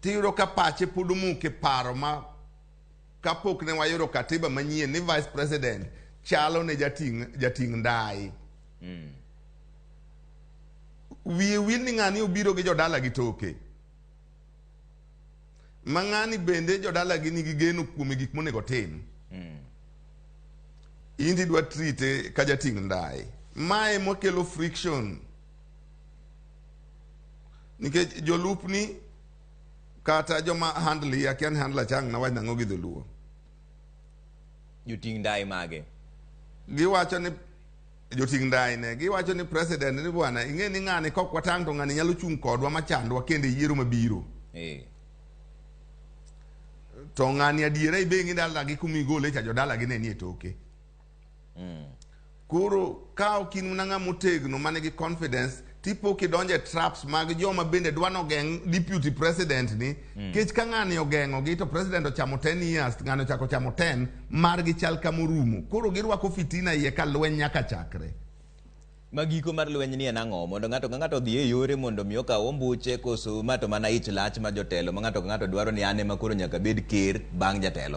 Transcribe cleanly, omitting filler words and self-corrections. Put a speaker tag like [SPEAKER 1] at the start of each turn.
[SPEAKER 1] Tiyudo ka pache pod omuke paro ma kapok ne wayudo katiba manyien ni vice president chalo ne jating' ndai. Wiye wil ni ng'ani obiro gi jodala gi toke. Ma ng'ani bende jodala gi nigi geno kuome gik monego otim. In tidwa treat ka jating' ndai. Mae makelo friction. Nikech jolupni kata joma handle akia ni handler chang' nawach nang'o gi dholuo.
[SPEAKER 2] Joting' ndai mage.
[SPEAKER 1] Giwacho ni joting' ndai ne giwacho ni president ni bwana ing'e ni ng'ani kok watang' to ng'ani nyalo chung' kodwa machandwa kendo e yiero mabiro. To ng'ani adiera ibe ing'i dalagi kuma igole cha jodalagi ne nie toke. Koro ka ok in mana ng'ama otegno man gi confidence tipo kidonjo e traps mag joma bende dwa nogeng' deputy president ni kech ka ng'ani ogeng'o gi to president ochamo 10 years ng'ani ochako chamo 10 margi chal kamorumo koro girwako fitina iye ka lweny nyaka chakre.
[SPEAKER 2] Ma giko mar lweny ni en ang'o? Mondo ng'ato ka ng'ato odhi e yore mondo mi okaw ombuche koso ma to mana ich lach ma jotelo ma ng'ato ka ng'ato dwaro ni an ema koro nyaka bed ker bang' jatelo.